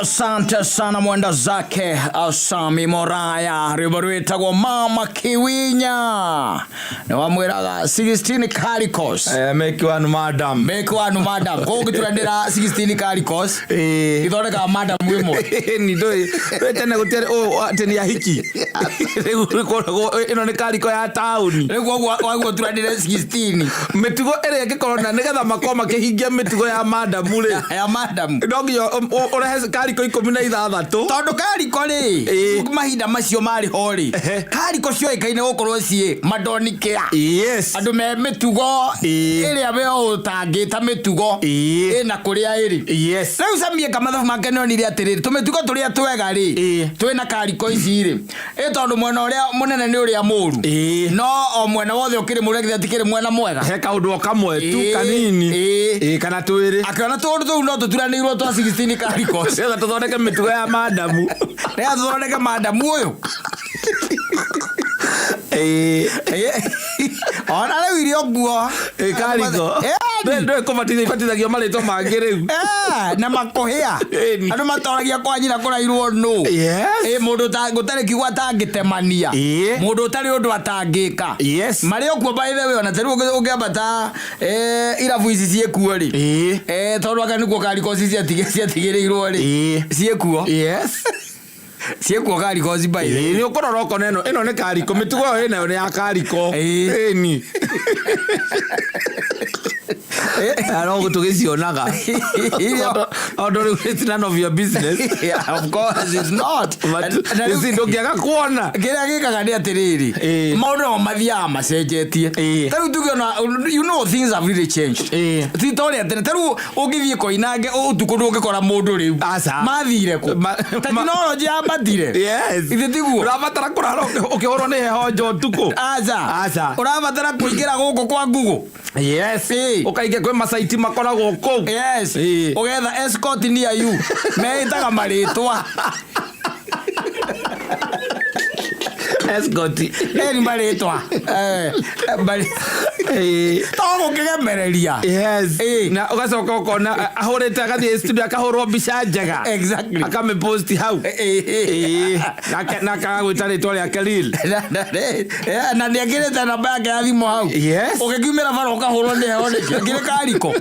Asante sana mwenda zake Asami Moraya, rwimbo rwitagwo Mama Kiwinya nĩ wamwĩraga 16 Calicos. Eh, make one madam. Make one madam koguo ngĩturanĩra 16 Calicos ithondekaga madam ĩmwe. Ni ndũĩ we tene gũtiarĩ ũũ atĩ nĩ ahiki rĩu gũkoragwo ĩno nĩ kariko ya taũni. Rĩu koguo waguo turanĩre 16 Mĩtugo ĩrĩa ĩngĩkorwo na nĩgetha makorwo makĩhingia mĩtugo ya madamu rĩ, ya madam, no nginya ũrehe kariko 16. Tondũ kariko rĩ, mahinda macio marĩ ho rĩ, kariko cioĩkaine gũkorwo ciĩ madonikea, andũ me mĩtugo ĩrĩa we ũtangĩta mĩtugo ĩna kũrĩa ĩrĩ. Rĩu Samieka mathabu make nĩonire atĩrĩrĩ, tũmĩtugo tũrĩa twega rĩ, twĩna kariko ici rĩ, ĩ tondũ mwena ũrĩa mũnene nĩ ũrĩa mũru, no o mwena wothe ũkĩrĩ mũru githĩ tikĩrĩ mwena mwega? He kaũndũ o kamwe tu kanini. Kana twĩrĩ. Akĩona tũũndũ tũu no tũturanĩirwo twa 16 kariko nĩgetha tũthondeke mĩtugo ya madamu. Nĩgetha tũthondeke madamu ũyũ. Ona rĩu irio nguo. Kariko. Ndũĩ kũbatithio ibatithagio marĩtwa mangĩ rĩu. Na makũhĩa. Andũ matoragia kwa nyina kũrairwo nũ. Ĩ mũndũ gũtarĩ kiugo atangĩtemania, mũndũ ũtarĩ ũndũ atangĩka. Marĩ okuo, by the way, ona ta rĩu ũngĩambata irabu ici ciĩkuo rĩ, tondũ anga nĩkuo karikoci ciatigĩrĩirwo rĩ, ciĩkuo. Ciĩkuo karikoci, by the way. Nĩ ũkũrora ũkona ĩno ĩno nĩ kariko, mĩtugo ĩyo ĩnayo nĩ ya kariko. Ĩni no tũgĩcionaga tondũ rĩu it's none of your business. Yeah, of course it's not. But Na you see, ndũngĩaga kuona. Kĩrĩa gĩkaga nĩ atĩrĩrĩ, maũndũ namo mathiaga macenjetie. Ta rĩu tuge ona, you know, things have really changed. Ti ta ũrĩa tene. Ta rĩu ũngĩthiĩ Koinange ũtukũ ndũngĩkora mũndũ rĩu. Aca. Mathire kũ? Tekinoronjĩ yambatire. Ithe tiguo? Ũrabatara kũrara ũkĩhũrwo nĩ heho nja ũtukũ? Aca. Aca. Ũrabatara kũingĩra gũkũ kwa Google. Ũkaingĩ kwĩ macaiti makoragwo kũu. Ũgetha escort near you meĩtaga marĩtwa. Escort. Eni marĩtwa. To gũkĩgemereria. Na ũgacoka ũkona ahũrĩte agathiĩ studio akahũrwo mbica njega. Akamĩpost hau. Na akagwĩta rĩtwa rĩake real. Na nĩ ekĩrĩte namba yake ya thimũ hau. Ũgĩkiumĩra bara ũkahũrwo nĩ heho nĩkĩ ngĩrĩ kariko.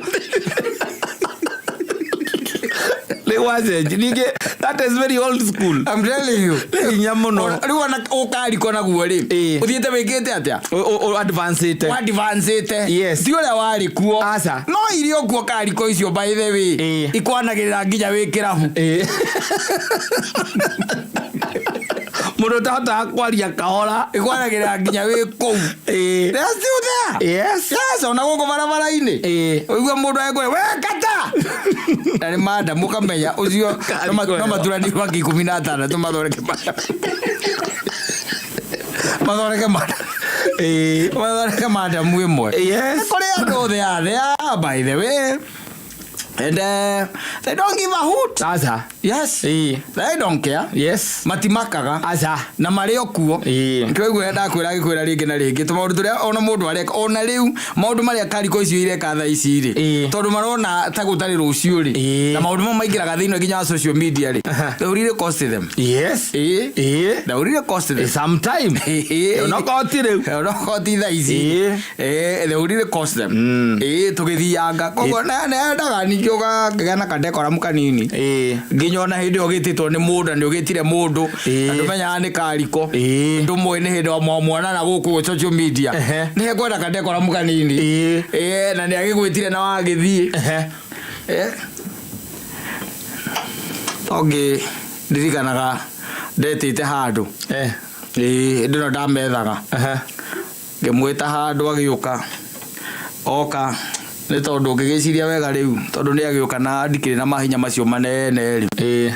Rĩu wacenji ningĩ, that is very old school. I'm telling you. Nĩ hinya mũno. Rĩu ona ũkariko naguo rĩ, ũthiĩte wĩkĩte atĩa? Advancĩte. Wadvancĩte. Ti ũrĩa warĩ kuo. Aca. No irio kuo kariko icio, by the way, ikwanagĩrĩra nginya wĩ kĩrabu. Mũndũ ũtahotaga kwaria kahora. Ikwanagĩrĩra nginya wĩ kũu. They are still there. Yes, ona gũkũ barabara-inĩ ũigua mũndũ agĩkwĩra, "We kata," na nĩ madam, ũkamenya ũcio no maturanĩirwo angĩ 16 mathondeke madam, mathondeke madam, mathondeke madam ĩmwe. Kũrĩ andũ, they are there, by the way, and they don't give a hoot. Aca. Yes. They don't care. Matimakaga. Aca. Na marĩ o kuo. Nĩkĩo waigua ndakwĩra ngĩkwĩra rĩngĩ na rĩngĩ tũmaũndũ tũrĩa ona mũndũ areka ona rĩu, maũndũ marĩa kariko icio ireka thaa ici rĩ, tondũ marona ta gũtarĩ rũciũ rĩ, na maũndũ mau maingĩraga thĩinĩ nginya wa social media rĩ, they will really cost them. They will really cost them. Sometime. Onokorwo ti rĩu. Onokorwo ti thaa ici. They will really cost them. Tũgĩthianga koguo nendaga ningĩ ũgakĩgĩa na kadekoramu kanini nginya ona hĩndĩ ĩyo ũgĩtĩtwo nĩ mũndũ na nĩ ũgĩtire mũndũ na ndũmenyaga nĩ kariko, ndũmũĩ nĩ hĩndĩ wa mwanana gũkũ social media, nĩ hekwenda kadekoramu kanini. Na nĩ agĩgwĩtire na wagĩthiĩ. Tongĩ ndirikanaga ndetĩte handũ. Hĩndĩ ĩno ndamethaga, ngĩmwĩta handũ agĩũka, oka nĩ tondũ ngĩgĩciria wega rĩu tondũ nĩ agĩũka na ndikĩrĩ na mahinya macio manene rĩ,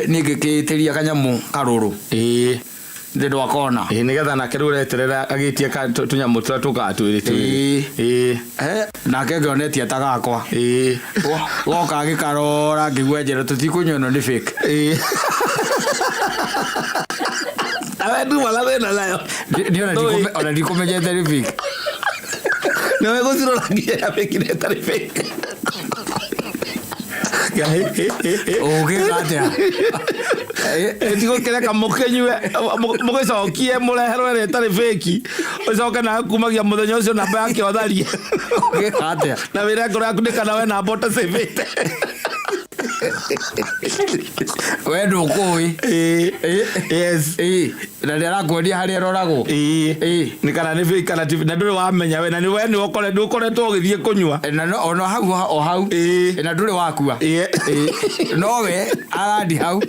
niĩ ngĩkĩtĩria kanyamũ karũrũ thĩ ndwakona. Nĩgetha nake rĩu ũreterera agĩtie tũnyamũ tũrĩa tũkaga twĩrĩ twĩrĩ. Nake ngĩonetie ta gakwa. Goka agĩkarora, ngĩigua njĩra tũtikũnyua, ĩno nĩ fake. Nawe nduma na thĩna nayo. Niĩ ona ndikũmenyete nĩ fake. Nĩwe gũcirora nginya ya fake na ĩtarĩ fake. Ũngĩka atĩa? Tigũkĩreka mũkĩnyue mũgĩcokie mũreherwo ĩrĩa ĩtarĩ fake, ũcoke nawe kumagia mũthenya ũcio namba yake ũtharie. Ũngĩka atĩa? Na wĩre ngoro yaku nĩ kana we namba ũtacĩbĩte. We ndũkũĩ. Yes. Na nĩ arakwonia harĩa ĩroragwo. Nĩ kana nĩ fake kana ti, na ndũrĩ wamenya we, na nĩ we nĩ ũkoretwo ũgĩthiĩ kũnyua. Na no ona hau o hau. Na ndũrĩ wakua. No we arandi hau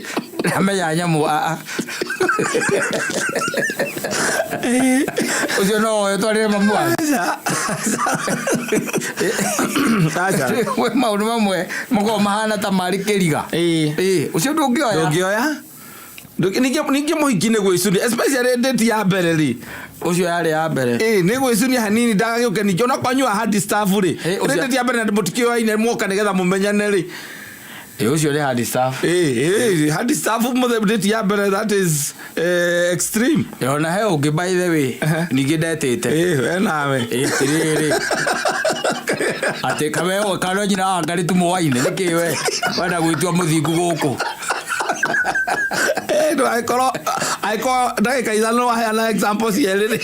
amenya nyamũ aa ũcio no oyo twarĩre mamu wanyu. Aca. We maũndũ mamwe makoragwo mahana ta marĩ kĩriga. Ũcio ndũngĩoya. Ndũngĩoya. Ningĩ mũhiki nĩ gwĩcunia, especially date ya mbere rĩ. Ũcio yarĩ ya mbere. Ĩĩ, nĩ gwĩcunia hanini ndagagĩũke ningĩ ona kwanyua hard stuff rĩ. Date ya mbere na mũtikĩoyaine mwoka nĩgetha mũmenyane rĩ. Ũcio nĩ hard stuff. Ĩĩ, hard stuff date ya mbere, that is extreme. Ona he ũngĩ, by the way, ningĩ ndetĩte. Ĩĩ, we nawe. Ĩtirĩrĩ atĩ kawe kano nyina wa ngarĩ tu mũwaine nĩkĩ we wenda gwĩtua mũthingu gũkũ? Angĩkorwo ndagĩka 5 waheana example cierĩ rĩ.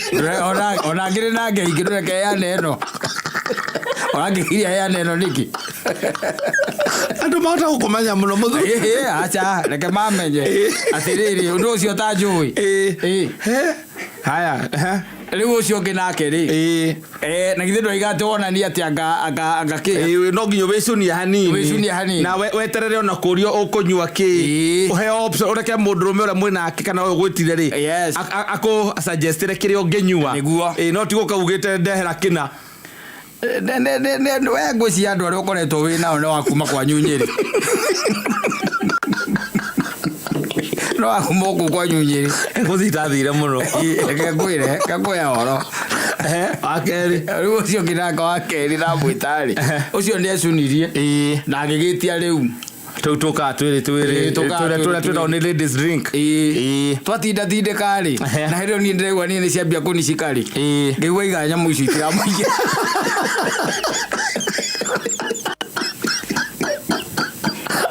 Ona ngĩrĩ na ngei ndũreke heane ĩno, ona ngĩkiria heane ĩno nĩkĩ? Andũ mahota gũkũmenya mũno mũthuri. Ĩĩ, aca reke mamenye. Atĩrĩrĩ, ũndũ ũcio ta njũĩ. He. Haya, ehe. Rĩu ũcio ũngĩ nake rĩ, na githĩ ndwaiga atĩ wonania atĩ anga kĩ? Ĩĩ, no nginya wĩcunie hanini. Wĩcunie hanini. Na weterere ona kũrio ũkũnyua kĩ. Ũheo option, ũreke mũndũrũme ũrĩa mwĩnake kana ũyũ ũgwĩtire rĩ, akũ suggestĩre kĩrĩa ũngĩnyua. Nĩguo. Ĩĩ, no ti gũka ugĩte ndehera kĩna. We ngwĩciria andũ arĩa ũkoretwo wĩ nao nĩ wa kuma kwanyu Nyĩrĩ, no wa kuma gũkũ kwanyu Nyĩrĩ. Gũthiĩ itathire mũno. Reke ngwĩre, reke ngwĩre ũhoro. Wa kerĩ. Rĩu ũcio ũngĩ nake wa kerĩ ndamwĩta rĩ, ũcio nĩ ecunirie na agĩgĩtia rĩu. Tũu tũkaga twĩrĩ twĩrĩ. Ĩĩ, tũkaga tũrĩa twĩrĩ tũrĩa twĩrĩ. twĩtagwo nĩ ladies drink. Twatinda tindĩka rĩ, na hĩndĩ ĩyo niĩ ndĩraigua niĩ nĩ ciambia kũnicika rĩ, ngĩigua iga nyamũ icio itiramũingĩra.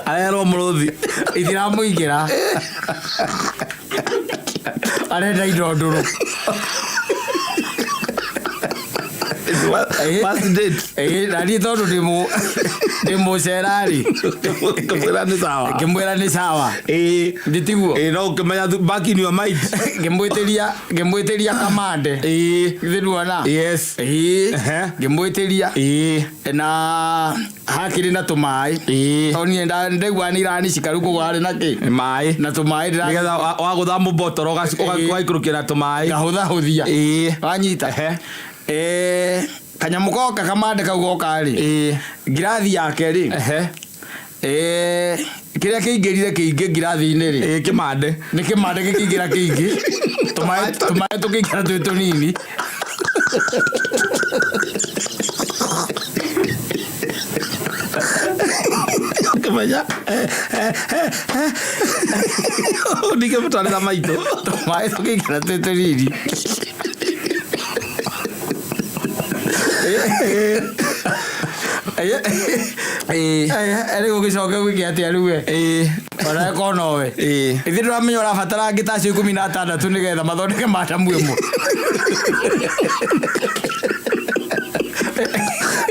Arerwo mũrũthi. Itiramũingĩra, arenda indo ndũrũ. First date. Ĩĩ, na niĩ tondũ ndĩ mũcera rĩ, Ngĩmwĩra nĩ sawa. Ngĩmwĩra nĩ sawa. Ndĩtiguo? Ĩĩ, no ũkĩmenya back in your mind. Ngĩmwĩtĩria kamande. Githĩ nduona? Yes. Ngĩmwĩtĩria na hakĩrĩ na tũmaĩ, tondũ niĩ ndaigua nĩ iranicika rĩu, koguo harĩ na kĩ? Maĩ. Na tũmaĩ nĩgetha wagũtha mũbotoro ũgaikũrũkia na tũmaĩ. Ngahũthahũthia. Wanyita? Ehe. Kanyamũ koka kamande kau goka rĩ, ngirathi yake rĩ, kĩrĩa kĩingĩrire kĩingĩ ngirathi-inĩ rĩ, Ĩĩ, kĩmande. Nĩ kĩmande gĩkĩingĩra kĩingĩ, tũmaĩ tũkĩingĩra twĩ tũnini. Ũkĩmenya ndingĩmũtwarĩra maitũ. Tũmaĩ tũkĩingĩra twĩ tũnini. Rĩu ũgĩcoke gwĩke atĩa rĩu we? Ona ĩkorwo nowe. Ithuĩ ndũramenya ũrabatara angĩ ta acio 16 nĩgetha mathondeke matamu ĩmwe.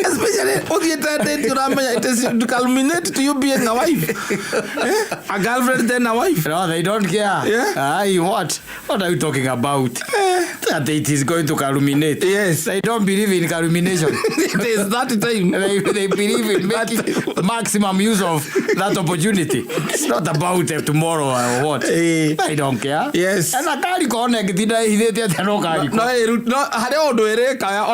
Especially ũthiĩte date, ũramenya it is to culminate to you being a wife, eh? A girlfriend, then a wife. No, they don't care. Aye, what? What are you talking about? That it is going to culminate. Yes. They don't believe in culmination. It is that time. They believe in making maximum use of that opportunity. It's not about tomorrow or what. They don't care. Ena kariko ona ĩngĩtinda ĩhithĩte atĩa no kariko. No no harĩ ũndũ ĩrĩkaga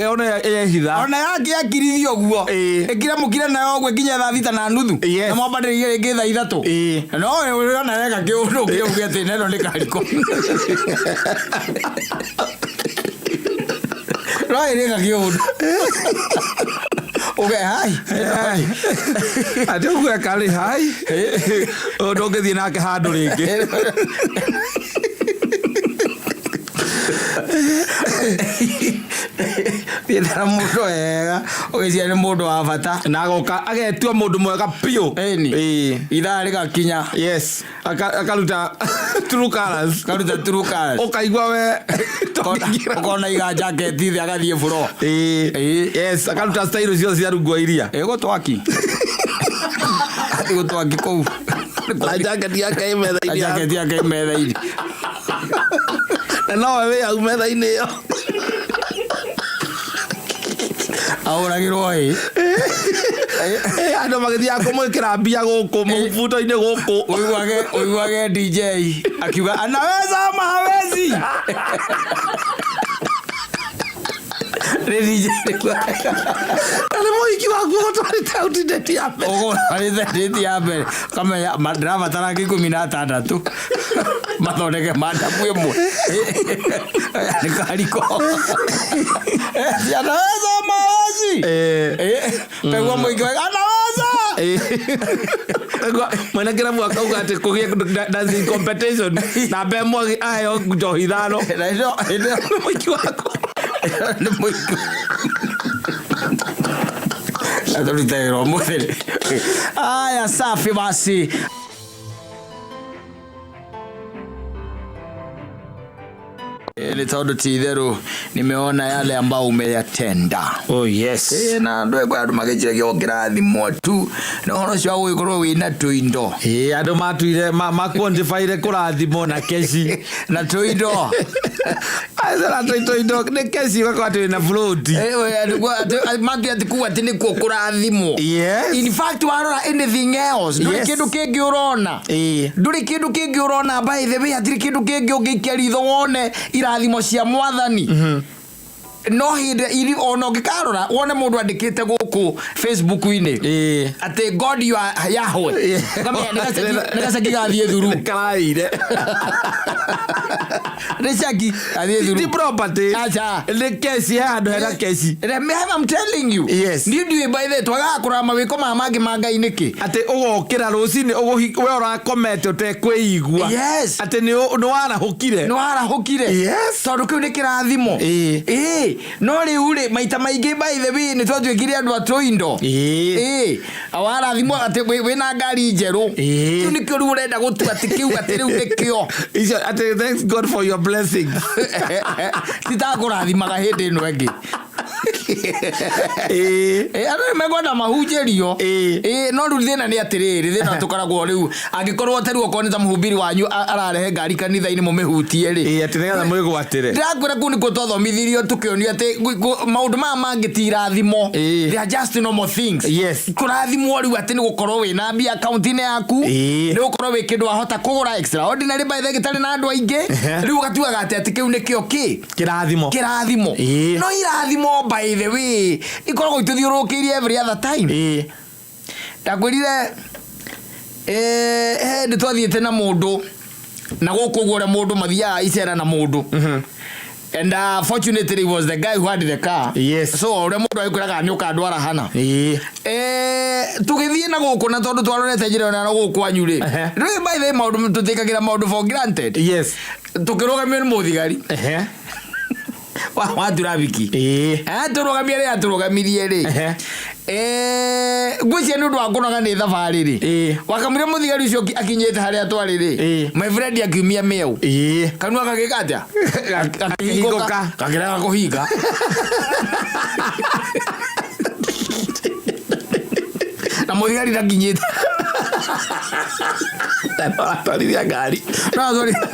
ona yehitha. Ona yake yakirithio ũguo, ĩkiramũkire nayo ũguo ĩkinye thaa 6:30, na mwambanĩrĩrie rĩngĩ thaa 3, no ũrona wega kĩũndũ ũkĩuge atĩ neno nĩ kariko no ĩrĩka kĩũndũ uge hai. Atĩ ũguo eka rĩ, hai, ũyũ ndũngĩthiĩ nake handũ rĩngĩ. Thiĩte na mũndũ wega, ũgĩciria nĩ mũndũ wa bata. Na agoka agetua mũndũ mwega biũ. Ĩni. Ĩĩ. Ithaa rĩgakinya. Yes. Akaruta true colors. Karuta true colors. Ũkaigua we. Ũkona iga jaketi thĩ agathiĩ buro. Ĩĩ. Ĩĩ. Yes, akaruta style ciothe cia rungu iria. Ĩgũtwaki. Athiĩ gũtwaki kũu. Na jaketi yake ĩ Na metha-inĩ. jaketi yake ĩ metha-inĩ. Na nowe wĩ hau metha-inĩ ĩyo. Ahũragĩrwo ĩ. Andũ magĩthiaga kũmwĩkĩra mbia gũkũ mũbuto-inĩ gũkũ. Ũiguage DJ akiuga anaweza ama hawezi. Nĩ DJ Na nĩ mũhiki waku ũgũtwarĩte out date ya mbere. Ũgũtwarĩte date ya mbere ũkamenya ndĩrabatara ngiri 16 mathondeke mandamu ĩmwe. Nĩ kariko. Anaweza ama hawezi. Kaigua mũingĩ wega, anaweza. Mwene kĩrabu akauga atĩ kũgĩe dancing competition na mbe ĩmwe aheo njohi 5. Na ĩno Nĩ mũhiki waku. Nĩ mũhiki. Atũrute wĩra ũmũthĩ. Aya, safi basi. Nĩ tondũ ti itherũ nimeona yale ambao umeyatenda. Oh yes. Na andũ ekwa andũ magĩnjiragia o kĩrathimwo tu na ũhoro ũcio wa gũgĩkorwo wĩna tũindo. Ĩĩ, andũ matuire maquantifyire kũrathimwo na keci. Na tũindo. Aca tũindo nĩ keci ũgakorwo atĩ wĩna float. Mati atĩ kuga atĩ nĩkuo kũrathimwo. Yes. In fact warora anything else ndũrĩ Yes. kĩndũ kĩngĩ ũrona. Ĩĩ. Ndũrĩ kĩndũ kĩngĩ ũrona by the way hatirĩ kĩndũ kĩngĩ ũngĩikia ritho wone irathimo cia mwathani. No hĩndĩ iri ona ũngĩkarora wone mũndũ andĩkĩte gũkũ Facebook-inĩ Ĩĩ. atĩ God you are Yahweh. Ĩĩ. Ũkamenya nĩ gaceki gathiĩ thuru. Karaire. Nĩ ceki gathiĩ Ti thuru. property. Aca. Nĩ keci he handũ hena keci. I'm telling you. Yes. Niĩ ndiũĩ by the way twagaga kũrora mawĩko maya mangĩ ma Ngai nĩkĩ. Atĩ ũgokĩra rũcinĩ we ũrakomete ũtekwĩigua. Yes. Atĩ nĩ warahũkire. Nĩ warahũkire. Yes. Tondũ kĩu nĩ kĩrathimo. Ĩĩ. Ĩĩ. No rĩu rĩ maita maingĩ by the way nĩ twatuĩkire andũ a tũindo. Ĩĩ. Ĩĩ. Warathimwo atĩ wĩna ngari njerũ. Ĩĩ. Kĩu nĩkĩo rĩu ũrenda gũtua atĩ kĩu atĩ rĩu nĩkĩo. Icio atĩ thanks God for your blessings. Titakũrathimaga hĩndĩ ĩno ĩngĩ. Ĩĩ. Andũ nĩ mekwenda mahunjĩrio. Ĩĩ. Ĩĩ, no rĩu thĩna nĩ atĩrĩrĩ, thĩna tũkoragwo rĩu angĩkorwo ta rĩu okorwo nĩ ta mũhubiri wanyu ararehe ngari kanitha-inĩ mũmĩhutie rĩ. Ĩĩ, atĩ nĩgetha mwĩgwatĩre. Ndĩrakwĩra kũu nĩkuo twathomithirio tũkĩonio atĩ maũndũ maya mangĩ ti irathimo. Ĩĩ. They are just normal things. Yes. Kũrathimwo rĩu atĩ nĩ gũkorwo wĩna mbia akaunti-inĩ yaku. Ĩĩ. Nĩ gũkorwo wĩ kĩndũ wahota kũgũra extraordinary by the way gĩtarĩ na andũ aingĩ. Rĩu ũgatuaga atĩ atĩ kĩu nĩkĩo kĩ? Kĩrathimo. Kĩrathimo. Ĩĩ. No irathimo by the way ikoragwo itũthiũrũrũkĩirie every other time. Ĩĩ. Ndakwĩrire he ndĩ twathiĩte na mũndũ na gũkũ ũguo ũrĩa mũndũ mathiaga icera na mũndũ. And fortunately was the guy who had the car. Yes. So ũrĩa mũndũ agĩkwĩraga nĩ ũkandwara hana. Ĩĩ. Tũgĩthiĩ na gũkũ na tondũ twarorete njĩra ĩyo na gũkũ kwanyu rĩ. Rĩu by the way maũndũ tũtĩkagĩra maũndũ for granted. Yes. Tũkĩrũgamio nĩ mũthigari. Wa turabiki. Ĩĩ. Atũrũgamia rĩ atũrũgamirie rĩ. Ngwĩciria nĩ ũndũ wa kũnoga nĩ thabarĩ rĩ. Ĩĩ. Wakamũira mũthigari ũcio akinyĩte harĩa twarĩ rĩ. Ĩĩ. My friend akiumia mĩau. Ĩĩ. Kanua gagĩka atĩa? Gakĩhingũka. Gakĩrega kũhinga. Na mũthigari ndakinyĩte. Na no aratwarithia ngari. No atwarithia.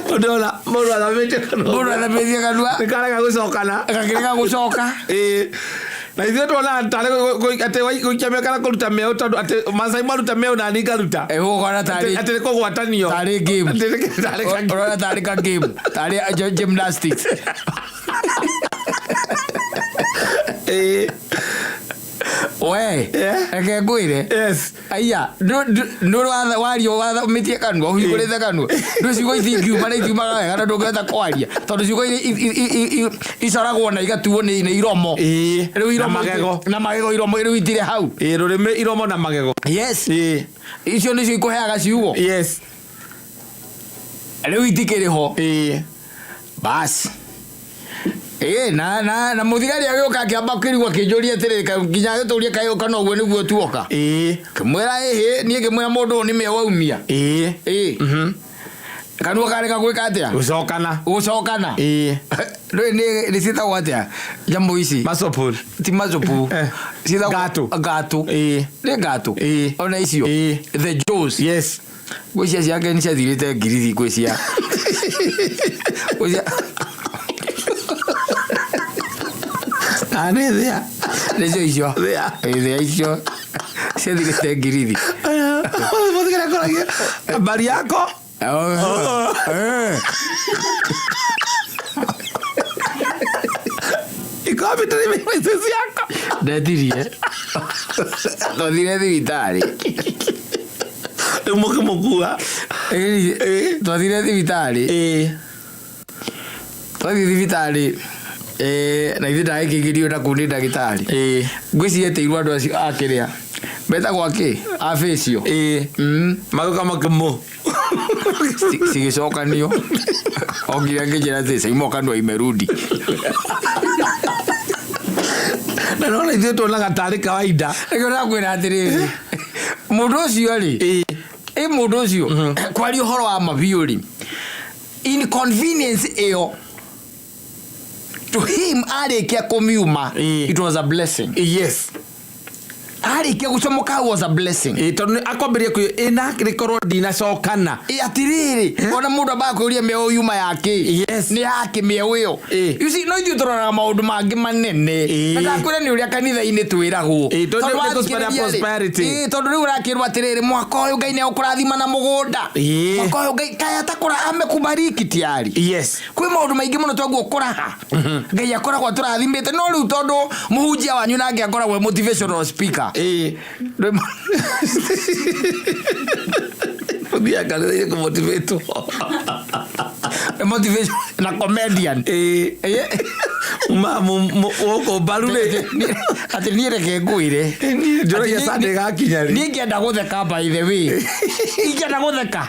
Ũndona mũndũ athamĩtie kanua. Mũndũ athamĩtie kanua. Nĩ karega gũcokana. Gakĩrega gũcoka. Ĩĩ. Na ithuĩ tuonaga tarĩ atĩ gũikia mĩau kana kũruta mĩau tondũ atĩ Maasai maruta mĩau na niĩ ngaruta. Ũkona tarĩ Atĩ nĩ kũgwatanio. Tarĩ game. Atĩ nĩ tarĩ ka game. Ũrona tarĩ ka game. Tarĩ gymnastics. Ĩĩ. We. Reke ngwĩre. Yes. Aya, ndũ wario wathamĩtie kanua, ũhingũrĩte kanua. Ndũ ciugo itingiuma na itiumaga wega na ndũngĩhota kwaria. Tondũ ciugo iria icoragwo na igatuo nĩ iromo. Ĩĩ. Rĩu iromo Na magego. Na magego iromo rĩu itirĩ hau. Ĩĩ, rũrĩmĩ iromo na magego. Yes. Ĩĩ. Icio nĩcio ikũheaga ciugo. Yes. Rĩu itikĩrĩ ho. Ĩĩ. Bas. Ĩ, na na na mũthigari agĩũka akĩamba kĩrigwo akĩnjũria atĩrĩ nginya agĩtũria kaĩ kana ũguo nĩguo tuoka. Ngĩmwĩra ĩhĩ, niĩ ngĩmwĩra mũndũ ũyũ nĩ mĩeũ aumia. Ĩ. Kanua karega gwĩka atĩa? Gũcokana. Gũcokana. Ndũĩ nĩ ciĩtagwo atĩa nyamũ ici? Masopul. Ti macupu. Ciĩtagwo Ngatũ. Ngatũ. Nĩ ngatũ. Ona icio. The Jaws. Yes. Ngwĩciria ciake nĩ ciathirĩte ngirithi ngwĩciria. Ngwĩciria Na nĩ thĩa. Nĩcio icio. Thĩa. Ĩ, thĩa icio ciathirĩte ngirithi. Mũthigari akoragia habari yako. Iko wapi driving license yako? Ndetirie. Twathire thibitarĩ. Rĩu mũkĩmũkua. Ĩ, twathire thibitarĩ. Twathiĩ thibitarĩ na ithuĩ ndagĩkĩingĩrio na kũu nĩ ndagĩtarĩ. Ngwĩciria etĩirwo andũ acio a kĩrĩa metagwo akĩ a facial. Magĩũka makĩmũ. Cigĩcokanio. Okire akĩnjĩra atĩ Saimo kanua imerudi. Na nona ithuĩ tuonaga tarĩ kawaida. Nĩkĩo ndakwĩra atĩrĩrĩ, mũndũ ũcio rĩ, ĩ mũndũ ũcio kwaria ũhoro wa ma biũ rĩ, inconvenience ĩyo to him arĩkia kũmiuma, it was a blessing. Yes. Arĩkia gũcomoka was a blessing. Tondũ nĩ akwambĩrĩria kwĩ ĩna rĩkorwo ndinacokana. Ĩ, atĩrĩrĩ, ona mũndũ ambaga kwĩũria mĩeũ yuma yake. Yes. Nĩ yake mĩeũ ĩyo. You see, no ithuĩ tũroraga maũndũ mangĩ manene. Na ndakwĩra nĩ ũrĩa kanitha-inĩ twĩragwo. Tondũ Tondũ nĩ gospel ya wathikĩrĩria rĩ, prosperity. Tondũ rĩu ũrakĩrwo atĩrĩrĩ, mwaka ũyũ Ngai nĩ egũkũrathima na mũgũnda. Mwaka ũyũ Ngai kaya atakũra amekubariki tayari. Yes. Kwĩ maũndũ maingĩ mũno twaguo kũraha. Ngai akoragwo atũrathimĩte, no rĩu tondũ mũhunjia wanyu nake akoragwo e motivational speaker. Ũthiaga kanitha-inĩ kũmotivatwo. Motivation na comedian. Ma, gũkũ mbaru rĩ. Atĩ niĩ reke ngwĩre. Niĩ njũragia Atĩ Sunday gakinya rĩ. Niĩ ingĩenda gũtheka by the way. Ingĩenda gũtheka.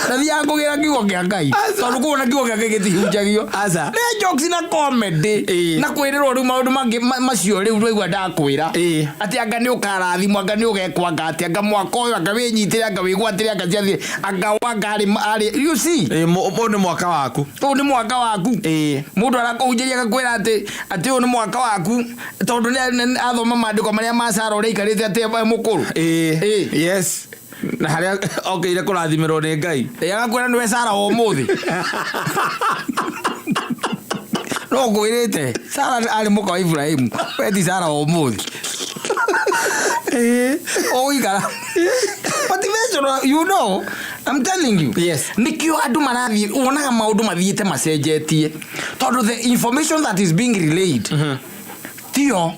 Na thiaga kũgĩra kiugo kĩa Ngai. Tondũ kũu ona kiugo kĩa Ngai gĩtihunjagio. Aca. Nĩ jokes na comedy. Na kwĩrĩrwo rĩu maũndũ mangĩ macio rĩu rĩu ndakwĩra. Atĩ anga nĩ ũkarathimwo, anga nĩ ũgekwo, anga atĩ, anga mwaka ũyũ, anga wĩnyitĩre, anga wĩgwatĩre, anga ciathire, anga wanga arĩ, you see? Ũyũ nĩ mwaka waku. Ũyũ nĩ mwaka waku. Mũndũ arakũhunjĩria agakwĩra atĩ ũyũ nĩ mwaka waku, tondũ nĩ athoma maandĩko marĩa ma Sara ũrĩa aikarĩte atĩ e mũkũrũ. Yes. Na harĩa okĩire kũrathimĩrwo nĩ Ngai. Agakwĩra nĩwe Sara wa ũmũthĩ. No ngwĩrĩte, Sara arĩ mũka wa Ibrahimu, we ti Sara wa ũmũthĩ. Ũgũikara. Motivational, you know, I'm telling you. Yes. Nĩkĩo andũ marathiĩ, wonaga maũndũ mathiĩte macenjetie. Tondũ the information that is being relayed, tiyo.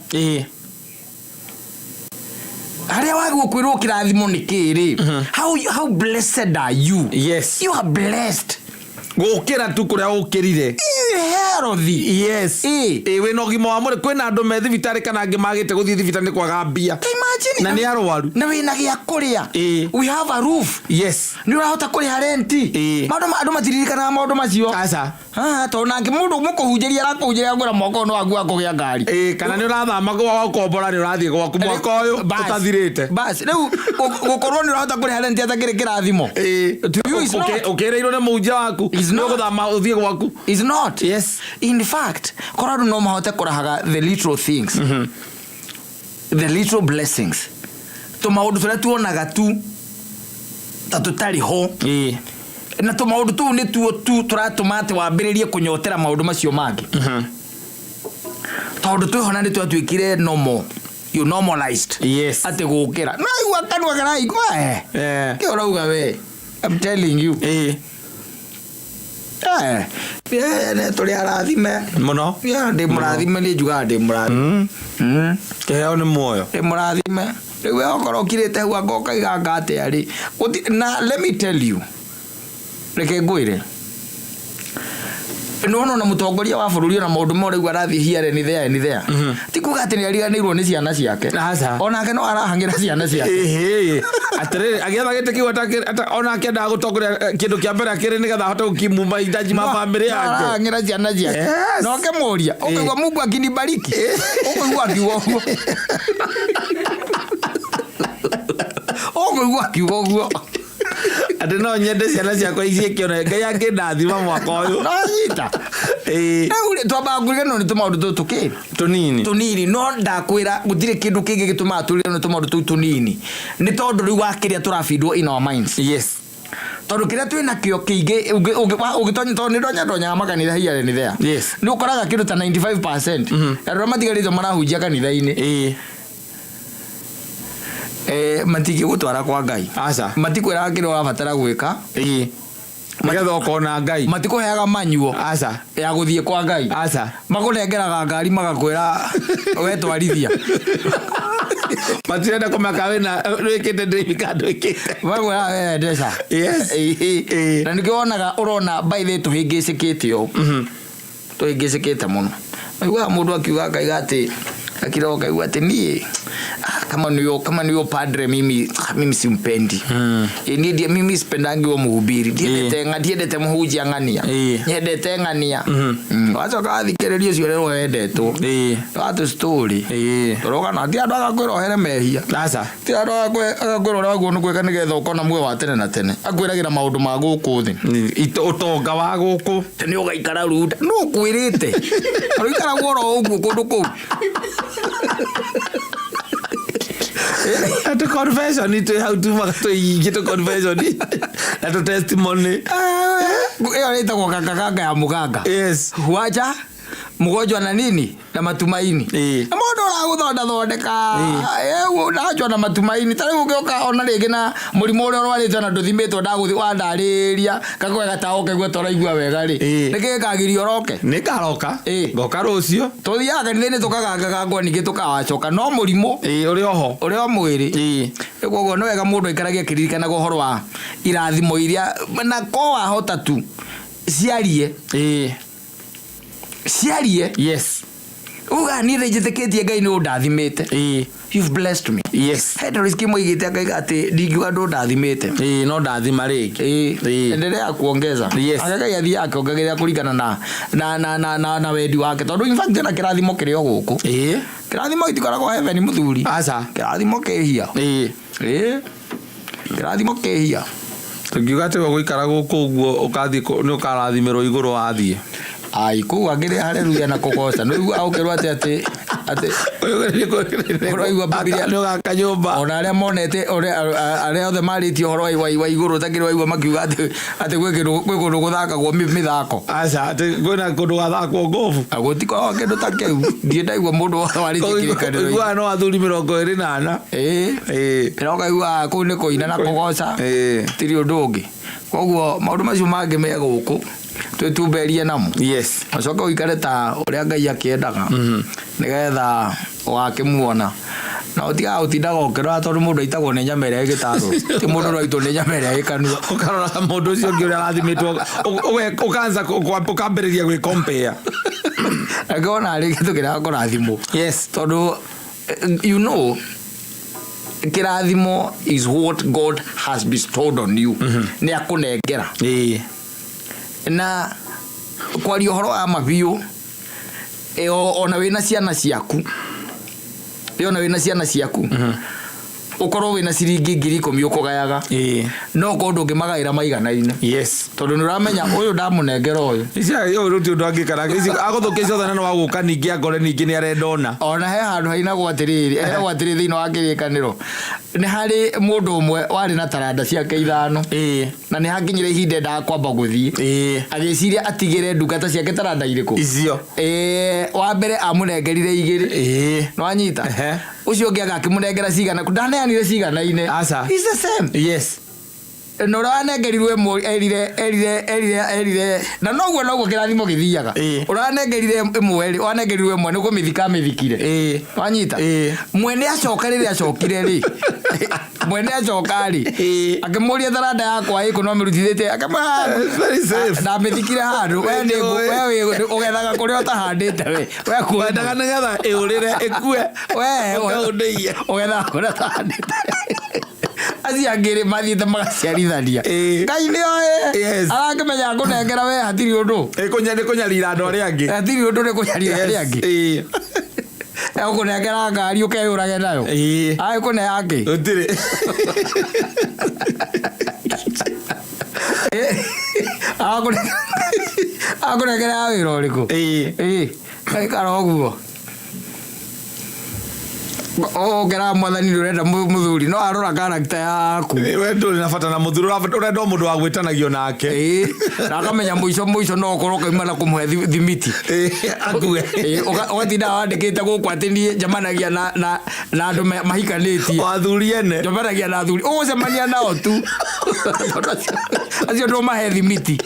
Harĩa wagĩrĩirwo kwĩrwo kĩrathimo nĩ kĩĩ rĩ? How blessed are you? Yes. You are blessed. Gũkĩra tu kũrĩa ũkĩrire. Healthy. Yes. Wĩna ũgima wa mwĩrĩ. Kwĩna andũ me thibitarĩ kana angĩ magĩte gũthiĩ thibitarĩ nĩ kwaga mbia. Imagine. Na nĩ arwaru. Na wĩna gĩa kũrĩa. We have a roof. Yes. Nĩ ũrahota kũrĩha renti. Maũndũ andũ matiririkanaga maũndũ macio. Aca. Tondũ nake mũndũ mũkũhunjĩria arakũhunjĩria akwĩra mwaka ũyũ nĩ waku wa kũgĩa ngari. Kana nĩ ũrathama gwa gũkombora nĩ ũrathiĩ gwaku mwaka ũyũ Bas. ũtathirĩte. Bas, rĩu gũkorwo nĩ ũrahota kũrĩha renti atakĩrĩ kĩrathimo. To you is not. Ũkĩrĩirwo nĩ mũhunjia waku. Is not. Nĩ ũgũthama ũthiĩ gwaku. Is not. Yes. In fact, korwo andũ no mahote kũrahaga the little things. The little blessings. Tũmaũndũ tũrĩa tuonaga tu ta tũtarĩ ho. Na tũmaũndũ tũu nĩtuo tu tũratũma atĩ wambĩrĩrie kũnyotera maũndũ macio mangĩ. Tondũ twĩhona nĩ twatuĩkire normal. You normalized. Yes. Atĩ gũkĩra. No igua kanua karaigua, Kĩ ũrauga we? I'm telling you. Tũrĩ arathime. Mũno. Yeah, ndĩ mũrathime, niĩ njugaga ndĩ mũrathime. Kĩheo nĩ muoyo. Ndĩ mũrathime. Rĩu we okorwo ũkirĩte hau anga ũkaiga anga atĩa rĩ. Gũti, na let me tell you. Reke ngwĩre. Nĩwona ona mũtongoria wa bũrũri ona maũndũ ma ũraigua arathiĩ here and there and there, ti kuga atĩ nĩ ariganĩirwo nĩ ciana ciake. Aca. Onake no arahang'ĩra ciana ciake. Ĩhĩ, atĩrĩrĩ, agĩetha gĩtĩ kĩu ona akĩendaga gũtongoria, kĩndũ kĩa mbere akĩrĩ nĩgetha ahote gũkimu mahitaji ma bamĩrĩ yake. Arahang'ĩra ciana ciake. Na ũkĩmũria ũkaigua, "Mungu akinibariki," ũkũigua akiuga ũguo, ũkũigua akiuga ũguo. Atĩ no nyende ciana ciakwa iciĩke ona Ngai angĩndathima mwaka ũyũ. No nyita. Rĩu rĩ, twambaga kũriganĩrwo nĩ tũmaũndũ tũtũ kĩ Tũnini. Tũnini. No ndakwĩra gũtirĩ kĩndũ kĩngĩ gĩtũmaga tũriganĩrwo nĩ tũmaũndũ tũu tũnini, nĩ tondũ rĩu wa kĩrĩa tũrabindwo in our minds. Tondũ kĩrĩa twĩ nakĩo kĩingĩ ũngĩtonya, tondũ nĩ ndonya ndonyaga makanitha here and there, nĩ ũkoraga kĩndũ ta 95% andũ arĩa matigarĩte marahunjia kanitha-inĩ, matingĩgũtwara kwa Ngai. Aca. Matikwĩraga kĩrĩa ũrabatara gwĩka Nĩgetha ũkona Ngai. Matikũheaga manyuo Aca. ya gũthiĩ kwa Ngai. Aca. Makũnengeraga ngari, magakwĩra we twarithia. Matirenda kũmaka wĩna wĩkĩte ndĩmi kana ndwĩkĩte. Makwĩra we endesha. Na nĩkĩo wonaga ũrona by the way tũhĩngĩcĩkĩte ũũ, tũhĩngĩcĩkĩte mũno. Maiguaga mũndũ akiuga akaiga atĩ akira ũkaigua atĩ niĩ, kama niyo padre, mimi simpendi. Niĩ mimi sipendangi huo mhubiri, ndiendete ndiendete mũhunjia ng'ania, nyendete ng'ania. Wacoka wathikĩrĩria ũcio ũrĩa wendetwo watũ story tũrogana, ti andũ agakwĩra ohere mehia. Aca. Ti andũ agakwĩra ũrĩa wagĩrĩirwo nĩ gwĩka nĩgetha ũkona muoyo wa tene na tene. Akwĩragĩra maũndũ ma gũkũ thĩ. Ũtonga wa gũkũ. Nĩ ũgaikara runda, nũ ũkwĩrĩte ũikaragwo oro ũguo kũndũ kũu? Tũ confession twĩ hau, tumaga tũingĩ tũ confession na tũ testimony. Ĩyo ĩtagwo gangaganga ya mũganga. Huacha mgonjwa na nini na matumaini. Na mũndũ ũragũthonda thondeka ndachwa na matumaini, ta rĩu ũngĩũka ona rĩngĩ na mũrimũ ũrĩa ũrwarĩte na ndũthimĩtwo, ndagũthi wandarĩria kagoe gatawa ũkaigua ta ũraigua wega rĩ, nĩkĩ gĩkagiria ũroke? Nĩ ngaroka. Ngoka rũciũ. Tũthiaga kanitha-inĩ tũkagangagangwo, ningĩ tũkawacoka no mũrimũ Ũrĩ oho. Ũrĩ o mwĩrĩ. Koguo nĩ wega mũndũ aikarage akĩririkanaga ũhoro wa irathimo iria na ko wahota tu ciarie. Ciarie. Uga niĩ nĩ njĩtĩkĩtie Ngai nĩ ũndathimĩte. You've blessed me. Henry Kimoigĩte akaiga atĩ ndingiuga ndũndathimĩte. Ĩĩ, no ndathima rĩngĩ. Endelea kuongeza. Ake Ngai athiaga akĩongagĩrĩra kũringana na wendi wake, tondũ in fact ona kĩrathimo kĩrĩ o gũkũ. Kĩrathimo gĩtikoragwo heaven, mũthuri. Aca. Kĩrathimo kĩhia. Ĩĩ, kĩrathimo kĩhia. Tũngiuga atĩ we gũikara gũkũ ũguo ũkathiĩ nĩ ũkarathimĩrwo igũrũ wathiĩ. Ai, kũu angĩrĩ haleluya na kũgoca, nĩ ũiguaga ũkĩrwo atĩ ũraigua Bibilia. Nĩ ũgaka nyũmba. Ona arĩa monete arĩa othe marĩtie ũhoro wa igũrũ takĩrĩ waigua makiuga atĩ gwĩ kũndũ gũthakagwo mĩthako. Aca, atĩ kwĩna kũndũ gathakwo ngobu. Na gũtikoragwo kĩndũ ta kĩu, ndirĩ ndaigua mũndũ wothe warĩtie kĩrĩkanĩro. Ũiguaga no athuri 24. Ĩra ũkaigua kũu nĩ kũina na kũgoca. Tirĩ ũndũ ũngĩ, koguo maũndũ macio mangĩ me gũkũ twĩtumberie namo. Ũcoke ũikare ta ũrĩa Ngai akĩendaga nĩgetha ũgakĩmuona na ũtigaga gũtindaga ũkĩrora, tondũ mũndũ aitagwo nĩ nyama ĩrĩa ĩgĩtarũrũ, ti mũndũ ũraitwo nĩ nyama ĩrĩa ĩ kanua. Ũkarora mũndũ ũcio ũngĩ ũrĩa arathimĩtwo, ũkanza ũkambĩrĩria gwĩ compare. Angĩona rĩngĩ tũkĩrega kũrathimwo, tondũ kĩrathimo is what God has bestowed on you, nĩ akũnengera. Na kwaria ũhoro wa ma biũ, ona wĩna ciana ciaku, ona wĩna ciana ciaku, ũkorwo wĩna ciringi 10,000 ũkũgayaga, no korwo ndũngĩmagaĩra maiganaine, tondũ nĩ ũramenya ũyũ ndamũnengera ũyũ. Ici ũyũ rũti ũndũ angĩkara ici agũthũkia ciothe, na no wagũka ningĩ angore ningĩ nĩ arenda ona. Ona he handũ hainagwo atĩrĩrĩ, heragwo atĩrĩrĩ thĩinĩ wa kĩrĩkanĩro, nĩ harĩ mũndũ ũmwe warĩ na taranda ciake ithano, na nĩ hakinyire ihinda endaga kwamba gũthiĩ, agĩciria atigĩre ndungata ciake taranda irĩkũ. Icio. Wa mbere amũnengerire igĩrĩ. Nĩwanyita? Ehe. Ũcio ũngĩ agakĩmũnengera cigana, ndaneanire ciganaine. Aca. It's the same. Na ũrĩa wanengerirwo ĩmwe erire erire erire erire na noguo noguo kĩrathimo gĩthiaga. Ũrĩa wanengerire ĩmwe rĩ, wanengerirwo ĩmwe nĩ kũmĩthika amĩthikire. Wanyita? Mwene acoka rĩrĩa acokire rĩ, mwene acoka rĩ, akĩmũria taranda yakwa ĩkũ no mĩrutithĩtie, akĩmwĩra It's very safe. Ndamĩthikire handũ we nĩ we wĩ ũgethaga kũrĩa ũtahandĩte we we kuo Wendaga nĩgetha ĩũrĩre ĩkue. We Ũkaũndĩie. ũgethaga kũrĩa ũtahandĩte, acio angĩ rĩ mathiĩte magaciarithania. Ngai nĩ oĩ. Arakĩmenya kũnengera we hatirĩ ũndũ. Nĩ kũnyarira andũ arĩa angĩ. Hatirĩ ũndũ, nĩ kũnyarira arĩa angĩ. Egũkũnengera ngari ũkeyũrage nayo. Agĩkũne yangĩ. Gũtirĩ. Agũkũnengera ya wĩra ũrĩkũ? Ĩĩ, gaikara ũguo ũkera mwathani nĩ ũrenda mũthuri no arora character yaku. We ndũrĩ na bata na mũthuri, ũrenda o mũndũ wa gwĩtanagio nake. Ĩĩ, na akamenya mũico mũico no ũkorwo ũkauma na kũmũhe thimiti. Akue. Ĩĩ, ũgatinda wandĩkĩte gũkũ atĩ niĩ njemanagia na andũ mahikanĩtie. O athuri ene. Njemanagia na athuri, ũgũcemania nao tu, tondũ acio ndũmahe thimiti.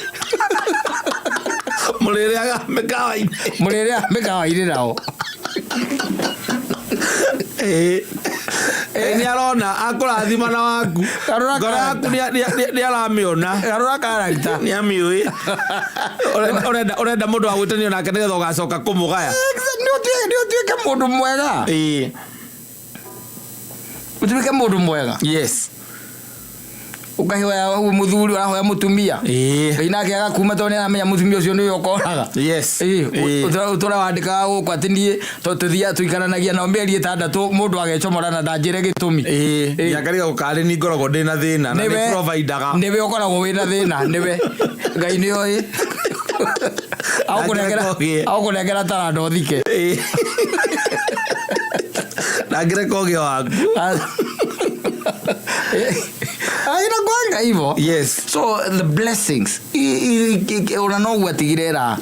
Mũrĩrĩaga mĩkawa-inĩ. Mũrĩrĩa mĩkawa-inĩ nao. Ĩĩ, nĩ arona akũrathima na waku. Karora Ngoro yaku nĩ aramĩona. Karora character. Nĩ amĩũĩ. Ũrenda mũndũ wa gwĩtanio nake nĩgetha ũgacoka kũmũgaya. Nĩ ũtuĩke mũndũ mwega. Ũtuĩke mũndũ mwega. Ũkahoya mũthuri, ũrahoya mũtumia. Ngai nake agakuma tondũ nĩ aramenya mũtumia ũcio nĩwe ũkoraga. Ũtũra wandĩkaga gũkũ atĩ niĩ tũthiaga tũikaranagia nao mĩeri 6 mũndũ agecomora na ndanjĩre gĩtũmi. Ngiakariga gũkarĩ ni ngoragwo ndĩna thĩna na nĩ providaga. Nĩwe ũkoragwo wĩna thĩna, nĩwe Ngai nĩ oĩ. Ndangĩreka ũgĩe. Agũkũnengera taranda ũthike. Ndangĩreka ũgĩe waku. Inakuanga hivyo. So the blessings ona noguo atigire era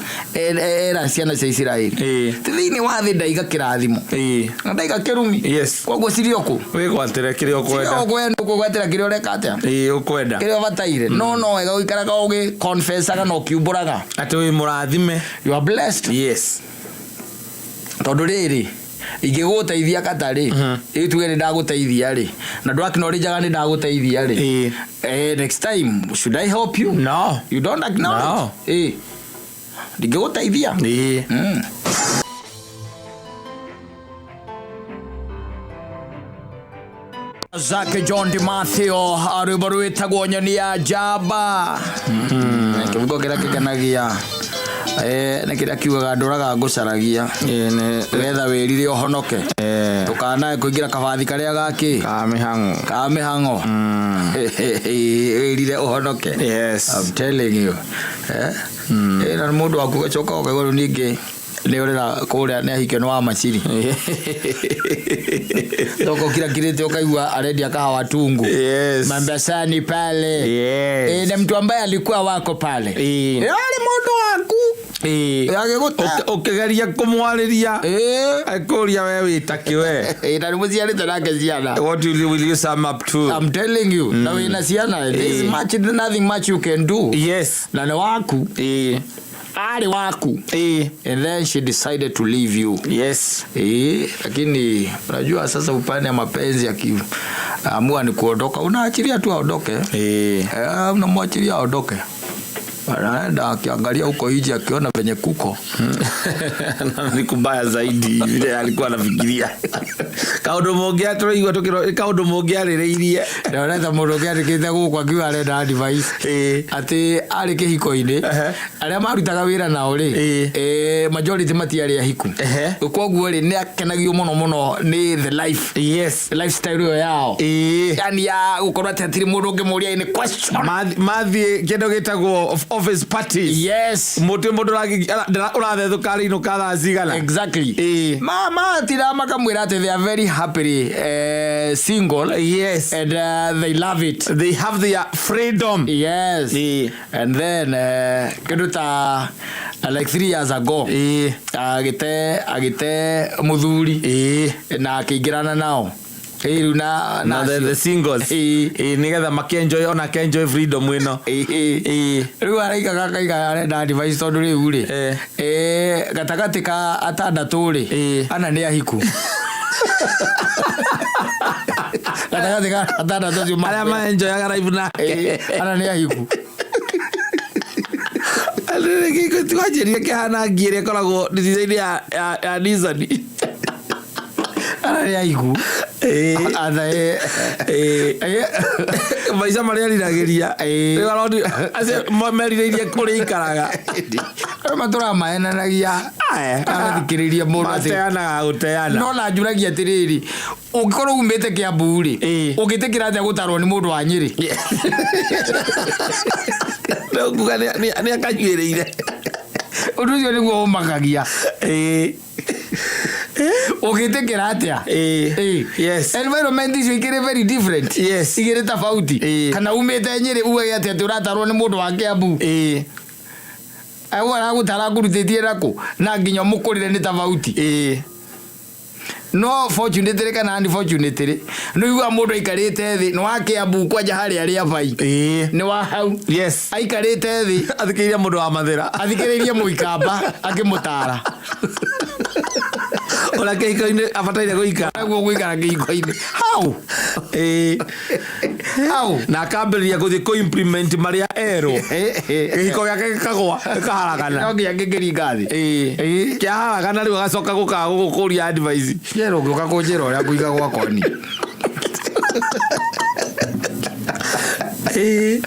ciana cia Isiraeli. Ti thĩinĩ wa thĩ ndaiga kĩrathimo na ndaiga kĩrumi. Koguo cirĩ o kũ? Wĩgwatĩre kĩrĩa ũkwenda. Ũkwenda ũkwĩgwatĩra kĩrĩa ũreka atĩa? Ĩĩ, ũkwenda. Kĩrĩa ũbataire. No wega ũikaraga ũgĩ confessaga na ũkiumbũraga atĩ wĩ mũrathime. You are blessed. Tondũ rĩrĩ ingĩgũteithia kata rĩ, ĩ tuge nĩ ndagũteithia rĩ, na ndũ acknowledgeaga nĩ ndagũteithia rĩ, next time should I help you? No. You don't acknowledge. No. Ndingĩgũteithia. Zake John DiMatteo, rwĩmbo rwĩtagwo Nyoni ya Njamba. Kĩbungo kĩrĩa kĩkenagia nĩ kĩrĩa kiugaga ndũraga ngũcaragia nĩgetha wĩrire ũhonoke, ndũkanae kũingĩra kabathi karĩa gakĩ Ka mĩhang'o. Ka mĩhang'o, wĩrire ũhonoke. I'm telling you. Na mũndũ waku ũgacoka ũkaigua rĩu ningĩ nĩ ũrĩra kũrĩa nĩ ahikio nĩ wa maciri, toka ũkirakirĩte ũkaigua arendia kahawa tungu Mambasani pale. Na mtu ambaye alikuwa wako pale. Arĩ mũndũ waku. Agĩgũta. Ũkĩgeria kũmwarĩria, akũria we wĩta kĩ we? Na nĩ mũciarĩte nake ciana. What will you sum up to? I'm telling you, na wĩna ciana, there's much nothing much you can do. Na nĩ waku. Arĩ waku. And then she decided to leave you. Lakini unajua sasa upande ya mapenzi akiamua ni kuondoka, unaachilia tu aondoke. Unamwachilia aondoke. Anaenda akiangalia huko nje akiona venye kuko. Ni kubaya zaidi vile alikuwa anafikiria. Kaũndũ mũngĩ tũraigua tũkĩro kaũndũ mũngĩarĩrĩirie. Ndĩroneta mũndũ ũngĩ andĩkĩte gũkũ akiuga arenda advice. Atĩ arĩ kĩhiko-inĩ, arĩa marutaga wĩra nao rĩ, majority matiarĩ ahiku. Koguo rĩ nĩ akenagio mũno mũno nĩ the life. The lifestyle ĩyo yao. Yani ya gũkorwo atĩ hatirĩ mũndũ ũngĩmũria any question. Mathiĩ kĩndũ gĩtagwo office parties. Mũtĩ mũndũ ũrathethũka arĩinũka thaa cigana. Exactly. Ma matira makamwĩra atĩ they are very happily single. And they love it. They have their freedom. Yes. And then kĩndũ ta like 3 years ago agĩte mũthuri na akĩingĩrana nao. Ĩĩ, rĩu na na the singles. Ĩĩ. Ĩĩ, nĩgetha makĩenjoy ona kenjoy freedom ĩno. Ĩĩ. Ĩĩ. Rĩu araika gakaiga arenda advice tondũ rĩu rĩ, gatagatĩ ka atandatũ rĩ, ana nĩ ahiku. Gatagatĩ ka atandatũ acio arĩa maenjoyaga life nake. Ĩĩ, ana nĩ ahiku. Tiwanjĩrire kĩhana ngi ĩrĩa ĩkoragwo ndirica-inĩ ya Nissan. Ana nĩ ahiku. Atha, Maica marĩa eriragĩria. Rĩu aroni acio merirĩirie kũrĩa ikaraga. Arĩa matũraga mahenanagia. Agathikĩrĩria mũndũ atĩ- Mateanaga gũteana. No na njũragia atĩrĩrĩ, ũngĩkorwo umĩte Kĩambu rĩ, ũngĩtĩkĩra atĩa gũtarwo nĩ mũndũ wa Nyĩrĩ? No kuga nĩ akanyuĩrĩire. Ũndũ ũcio nĩguo ũmakagia. Ũngĩtĩkĩra atĩa? Yes. Environment icio ikĩrĩ very different. Yes. Igĩrĩ tofauti. Kana umĩte Nyĩrĩ ugage atĩ atĩ ũratarwo nĩ mũndũ wa Kĩambu. Au aragũtara ngũrutĩtie nakũ na nginya mũkũrĩre nĩ tofauti. No fortunately kana unfortunately, nĩ ũiguaga mũndũ aikarĩte thĩ, nĩ wa Kĩambu kwanja harĩa Rĩabai. Nĩ wa hau. Yes. Aikarĩte thĩ. Athikĩrĩirie mũndũ wa Mathĩra. Athikĩrĩirie Mũikamba akĩmũtara. Ũrĩa kĩhiko-inĩ abataire gũikara. Nĩguo gũikara kĩhiko-inĩ. How? How? Na akambĩrĩria gũthiĩ kũ implement marĩa erwo. Kĩhiko gĩake gĩkagwa, gĩkaharagana. No nginya gĩkĩringa thĩ. Kĩaharagana rĩu agacoka gũkaga gũgũkũria advice. Njĩra ũngĩũka kũnjĩra ũrĩa ngũiga gwakwa niĩ. He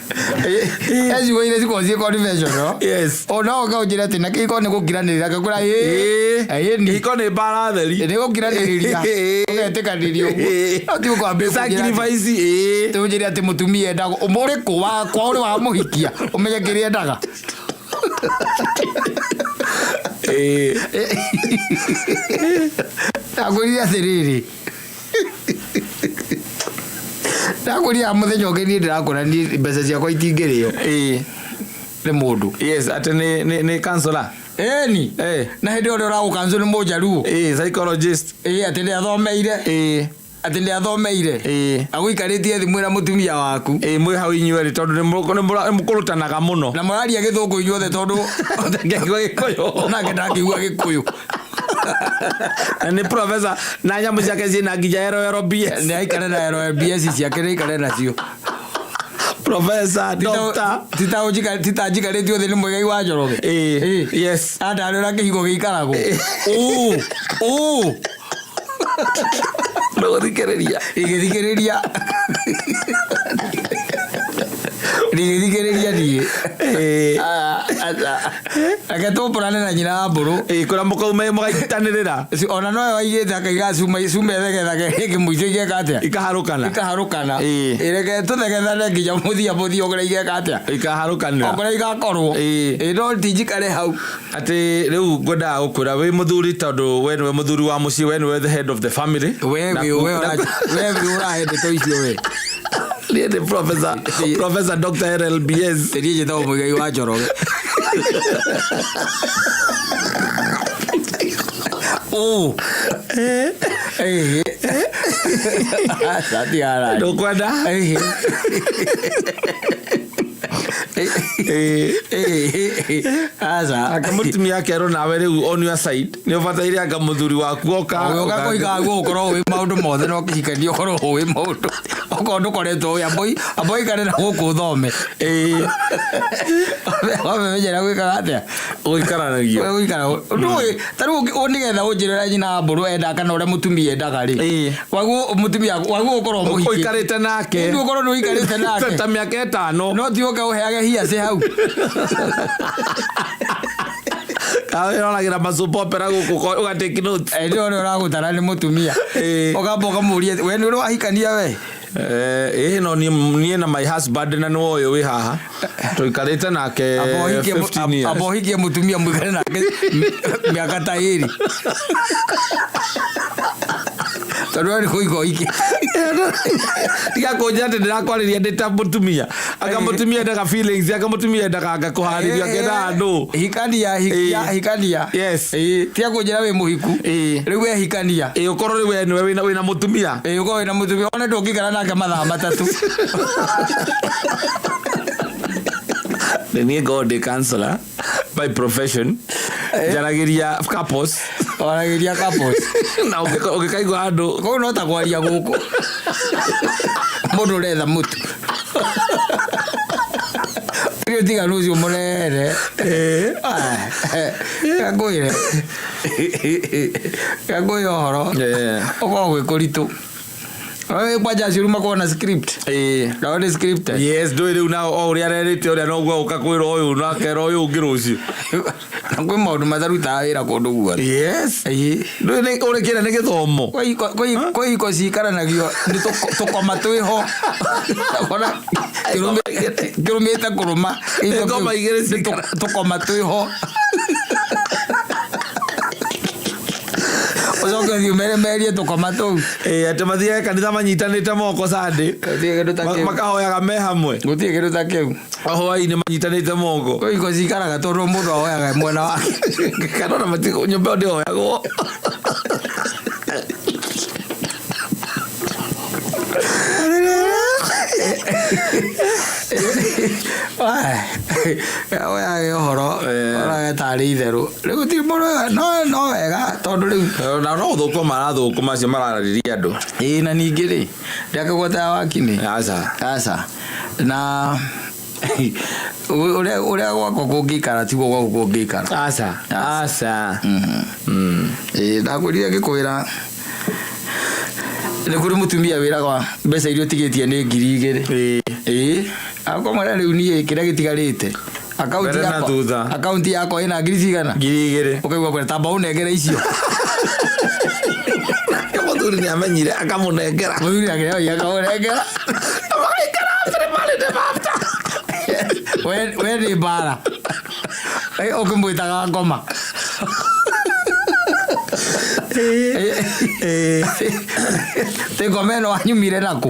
ciugo iria cikoragwo ciĩ conventional. Yes. Ona ũka ũnjĩre atĩ na kĩhiko nĩ gũkiranĩrĩra ngakwĩra ĩĩ. Ĩĩ ni. Kĩhiko nĩ mbara theri. Nĩ gũkiranĩrĩria. Ũgetĩkanĩria ũguo. No ti ũkwambia kũnjĩra atĩ- Sacrifice, Ti ũnjĩre atĩ mũtumia endaga ũrĩkũ wakwa ũrĩ wa mũhikia ũmenye kĩrĩa endaga. Ndakwĩrire atĩrĩrĩ, ndakwĩrire mũthenya ũngĩ niĩ ndĩrakora niĩ mbeca ciakwa itingĩrĩo nĩ mũndũ. Yes, atĩ nĩ counselor. Ĩni. Na hĩndĩ ĩyo ũrĩa ũragũkanco nĩ mũnjaruo. Psychologist. Atĩ nĩ athomeire. Atĩ nĩ athomeire. Agũikarĩtie thĩ mwĩna mũtumia waku. Mwĩ hau inyuerĩ tondũ nĩ mũkũrutanaga mũno. Na mũraria gĩthũngũ inyuothe tondũ Ndangĩigua Gĩkũyũ. Nake ndangĩigua Gĩkũyũ. Na nĩ professor na nyamũ ciake ciĩna nginya LLBS. Nĩ aikare na LLBS ciake nĩ aikare nacio. Professor, doctor. Tita njikarĩtio thĩ nĩ Mũigai wa Njoroge. Yes. Andarĩ ũrĩa kĩhiko gĩikaragwo. Ũ, ũ. Ndũgũthikĩrĩria. Igĩthikĩrĩria. Ndigĩthikĩrĩria niĩ. Reke tũmbũrane na nyina wa mbũrũ. Kũrĩa mũkauma mũgaitanĩrĩra. Ona nowe waigĩte akaiga cuma cuma ĩthegethage rĩngĩ mũico igeka atĩa? Ikaharũkana. Ikaharũkana. Reke tũthegethane nginya mũthia mũthia ũkũrĩa igeka atĩa? Ikaharũkanĩra. O kũrĩa igakorwo. No ti njikare hau. Atĩ rĩu ngwendaga gũkwĩra wĩ mũthuri tondũ we nĩwe mũthuri wa mũciĩ, we nĩwe the head of the family. We Na wĩ ku- we na- we wĩ ũrahe ndeto icio we. Niĩ nĩ professor Dr. LLBS. Niĩ njĩtagwo Mũigai wa Njoroge. Ũ. Aca tiara. Ndũkwenda? Aca. Anga mũtumia akerwo nawe rĩu on your side nĩ ũbataire anga mũthuri waku oka. Ũgĩũka kũiga guo ũkorwo ũĩ maũndũ mothe na ũkĩhikania ũkorwo ũĩ maũndũ. Okorwo ndũkoretwo ũĩ amba ũikare na gũkũ ũthome. Wamenyera gwĩkaga atĩa? Gũikaranagia. Gũikara. Ndũĩ, ta rĩu nĩgetha ũnjĩre ũrĩa nyina wa mbũrũ endaga kana ũrĩa mũtumia endaga rĩ. Waguo mũtumia waguo ũkorwo mũhikĩtie. Ũikarĩte nake. Nĩ ũkorwo nĩ ũikarĩte nake. Ta mĩaka ĩtano. No ti ũke ũheage hiaci hau. Kawe ũroragĩra masoap opera gũkũ ũga take notes. Nĩ ũrĩa ũragũtara nĩ mũtumia. Ũkamba ũkamũria, we nĩ ũrĩ wahikania we? No niĩ na my husband na nĩwe ũyũ wĩ haha. Tũikarĩte nake Amba 15 years. Amba ũhikie mũtumia mũikare nake mĩaka ta ĩrĩ. Tondũ we nĩ kũigua ũikĩ. Tiga kũnjĩra atĩ ndĩrakwarĩria ndĩ ta mũtumia. Anga mũtumia endaga feelings, anga mũtumia endaga anga kũharĩrio, akĩendaga andũ. Hikania, hikia, Ĩĩ. hikania. Yes. Ĩĩ, tiga kũnjĩra wĩ mũhiku. Ĩĩ. Rĩu we hikania. Ĩĩ, ũkorwo rĩu we nĩwe wĩna mũtumia. Ĩĩ, ũkorwo wĩna mũtumia one ndũngĩikara nake mathaa matatũ. Nĩ niĩ ngoragwo ndĩ counselor by profession. Njaragĩria couples. Waragĩria couples. Na ũngĩkaigua handũ Kũu no ta kwaria gũkũ. Mũndũ ũretha mũtu. Rĩu ũtiganu ũcio mũnene. Ngwĩre. Ngwĩre ũhoro. Ũkoragwo gwĩ kũritũ. Wewe kwanja acio rĩu makoragwo na script. Nao nĩ scripted. Yes, ndũĩ rĩu nao o ũrĩa arerĩte ũrĩa noguo ũka kwĩra ũyũ na akera ũyũ ũngĩ rũciũ. Na kwĩ maũndũ matarutaga wĩra kũndũ guothe. Yes. Ĩĩ. Ndũĩ nĩ ũrĩ kĩrĩa nĩ gĩthomo. Kwĩ hiko cikaranagio nĩ tũkoma twĩho. Ũkona kĩrũmĩte kũrũma. Nĩ ngoma igĩrĩ Nĩ tũkoma twĩho. Ũcoke ũthiĩ ũmeremerie tũkoma tũu. Ĩĩ, atĩ mathiage kanitha manyitanĩte moko Sunday. Gũtirĩ kĩndũ ta kĩu. Makahoyaga me hamwe. Gũtirĩ kĩndũ ta kĩu. O hwaĩ-inĩ manyitanĩte moko. Kwĩ hiko cikaraga tondũ mũndũ ahoyaga mwena wake. Kana ona nyũmba ĩyo ndĩhoyagwo. Oyaga ũhoro onaga tarĩ itherũ. Rĩu gũtirĩ mũndũ no wega tondũ rĩu Na no gũthũkwo marathũkwo macio mararĩria andũ. Ĩĩ, na ningĩ rĩ ndĩakĩgwataga wakinĩ. Aca. Aca. Na ũrĩa gwakwa kũngĩikara tiguo gwaku kũngĩikara. Aca. Aca. Ĩĩ, ndakwĩrire ngĩkwĩra nĩ kũrĩ mũtumia wĩraga mbeca iria ũtigĩtie nĩ 2,000. Ĩĩ. Ĩĩ, akamwĩra rĩu niĩ kĩrĩa gĩtigarĩte akaunti Mbere na yakwa thutha. akaunti yakwa ĩna ngiri cigana? 2,000. Ũkaigua kwĩra tamba ũnengere icio. Mũthuri nĩ amenyire akamũnengera. Mũthuri akĩoya akamũnengera. Magaikara mbere marĩte bata. We nĩ mbara. Ũkĩmwĩtaga ngoma. Tĩ ngoma ĩno wanyumire nakũ?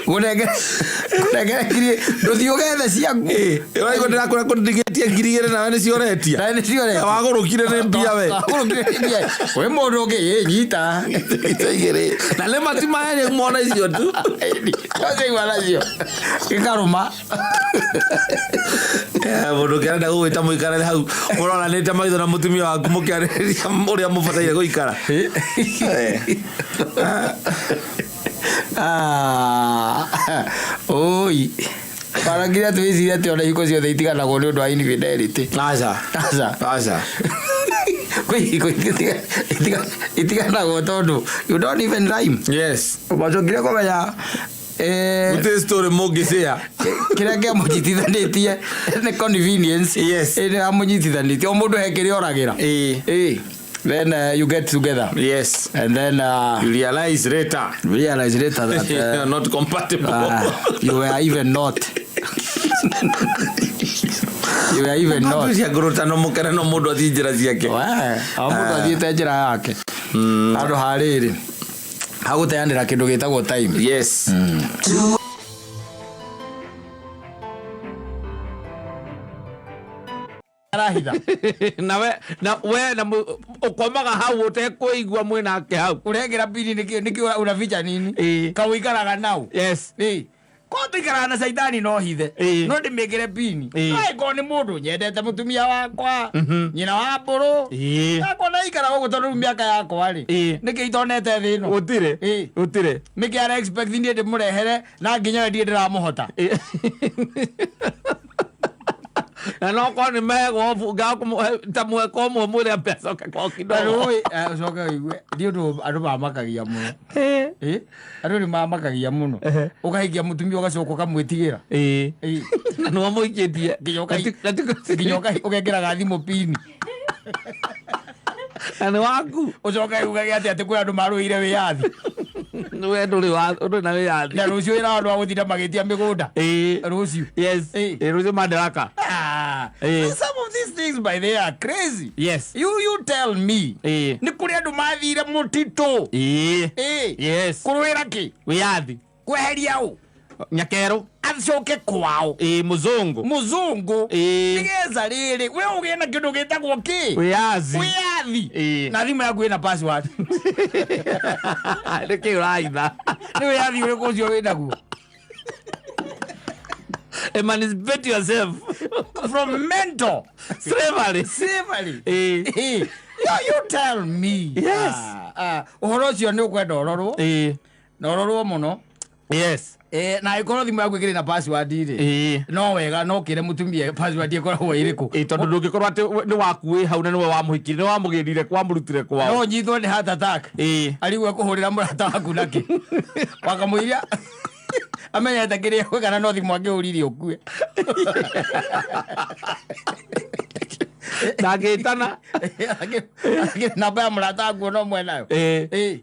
Ngũnengere ngiri ndũthiĩ ũgethe ciaku. Ũraigua ndĩrakwĩra kũndigĩtie 2,000 nawe nĩcio ũretia. Nawe nĩcio ũretia. Wagũrũkire nĩ mbia we. Wagũrũkire nĩ mbia. Wĩ mũndũ ũngĩ ĩ nyita. Icio igĩrĩ. Na nĩ matimae mona icio tu. Ũcaigua nacio. Gĩkarũma. Mũndũ ũngĩ arenda gũgwĩta mũikarĩre hau mũroranĩte maitho na mũtumia waku mũkĩarĩrĩria ũrĩa mũbataire gũikara. Oi. Barangiria twĩcirie atĩ ona hiko ciothe itiganagwo nĩ ũndũ wa infidelity. Aca. Aca. Aca. Kwĩ hiko itiganagwo tondũ you don't even rhyme. Yes. Wacokire kũmenya Gũtirĩ story mũngĩcĩa. Kĩrĩa kĩamũnyitithanĩtie nĩ convenience. Yes. Ĩ, nĩ amũnyitithanĩtie. O mũndũ he kĩrĩa oragĩra. Ĩĩ. Ĩĩ. Then you get together. Yes. And then you realize later. Realize later that you are not compatible. You were even not. You were even not. Cia ngũrũtano mũkene no mũndũ athiĩ njĩra ciake. We, o mũndũ athiĩte njĩra yake. Handũ ha rĩrĩ. Hagũteanĩra kĩndũ gĩtagwo time. Yes. Arahitha. Na we, na we, na ũkomaga hau ũtekũigua mwĩnake hau. Ũrekĩra pini nĩkĩ, nĩkĩ unaficha nini? Ĩĩ. Kaũikaraga nau. Yes. Ĩĩ. Korwo tũikaraga na caitani no hithe. Ĩĩ. No ndĩmĩkĩre pini. Ĩĩ. No ĩkorwo nĩ mũndũ nyendete mũtumia wakwa, nyina wa mbũrũ. Ĩĩ. Nakwa ndaikara gũkũ tondũ rĩu mĩaka yakwa rĩ. Ĩĩ. Nĩkĩ itonete thĩ ĩno? Gũtirĩ. Ĩĩ. Gũtirĩ. Nĩkĩ ara expect niĩ ndĩmũrehere na nginya we ndirĩ ndĩramũhota. Ĩĩ. Na no korwo nĩ megwo ta mweka ũmwe mwĩre ambe acoke kwao kidogo. Na rĩu, ũcoke ũigue, nĩ ũndũ andũ mamakagia mũno. Ĩĩ. Andũ nĩ mamakagia mũno. Ũkahikia mũtumia ũgacoka ũkamwĩtigĩra. Ĩĩ. Ĩĩ. Na nĩ wamũikĩtie. Nginya Na ti- nginya ũgekĩraga thimũ pini. Na nĩ waku. Ũcoke ugage atĩ atĩ kwĩ andũ marũĩire wĩyathi. We ndũrĩ wa-, ndũrĩ na wĩyathi. Na rũciũ wĩra wa andũ wa gũtinda magĩtia mĩgũnda. Ĩĩ. Rũciũ. Yes. Ĩĩ. Ĩĩ, rũciũ Madaraka. Some of these things by they are crazy. Yes. You tell me. Nĩ kũrĩ andũ mathire mũtitũ. Yes. Kũrũĩra kĩ? Wĩyathi. Kweheria ũ? Nyakerũ. Acoke kwao. Mũzũngũ. Mũzũngũ. Nĩgetha rĩrĩ we ũgĩe na kĩndũ gĩtagwo kĩ? Wĩyathi. Wĩyathi. Na thimũ yaku ĩna password. Nĩkĩ ũraitha? Nĩ wĩyathi ũrĩkũ ũcio wĩnaguo? Emancipate yourself from mental slavery. Slavery. You tell me. Yes. Ũhoro ũcio nĩ ũkwenda ũrorwo. Na ũrorwo mũno. Yes. Na ĩkorwo thimũ yaku ĩkĩrĩ na password rĩ. No wega no kĩre mũtumia password ĩkoragwo ĩrĩkũ. Tondũ ndũngĩkorwo atĩ nĩ waku wĩ hau na nĩwe wamũhikirie, nĩwe wamũgĩrire, wamũrutire kwao. No ũnyitwo nĩ heart attack. Arigwo ekũhũrĩra mũrata waku nakĩ. Wakamũiria amenyete kĩrĩa egwĩka na no thimũ angĩhũrire ũkue. Ndangĩtana. Namba ya mũrata waku no mwe nayo.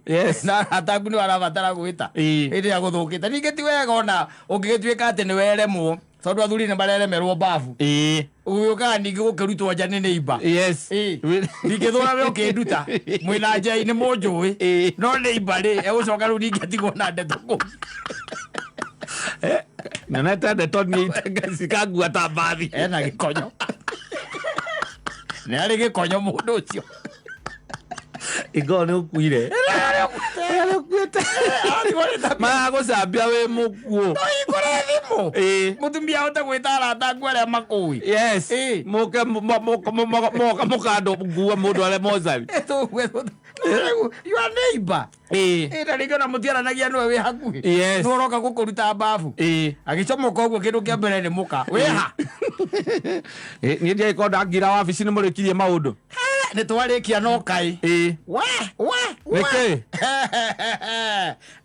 Yes. Na arata aku nĩo arabatara gwĩta. Hĩndĩ ĩrĩa gũthũkĩte. Ningĩ ti wega ona ũngĩgĩtuĩka atĩ nĩ weremwo, tondũ athuri nĩ mareremerwo babu. Ũgĩũkaga ningĩ gũkĩrutwo nja nĩ neighbor. Yes. Ndingĩthũra we ũkĩnduta. Mwĩna njai nĩ mũnjũĩ. No neighbor rĩ, egũcoka rĩu ningĩ atigwo na ndeto kũu. Nyonete ndeto niĩ cikangua ta mbathi. Ena gĩkonyo. Nĩ arĩ gĩkonyo mũndũ ũcio. Ingo nĩ ũkuire. Nĩ ũkuĩte. Magagũcambia wĩ mũkuũ. No hingũre thimũ. Mũtumia ahote gwĩta arata aku arĩa makũĩ. Yes. Mũke moka mũkandũ ngua mũndũ arĩa mocarĩ. Your neighbor. Na rĩngĩ ona mũtiaranagia nĩwe wĩ hakuhĩ. Yes. Nĩwe ũroka gũkũruta mbabu. Agĩcomoka ũguo kĩndũ kĩa mbere nĩ mũka. Wĩha? Niĩ ndiagĩkorwo ndangira wabici nĩ mũrĩkirie maũndũ. Nĩ twarĩkia no kaĩ. We, we, we. Nĩkĩ?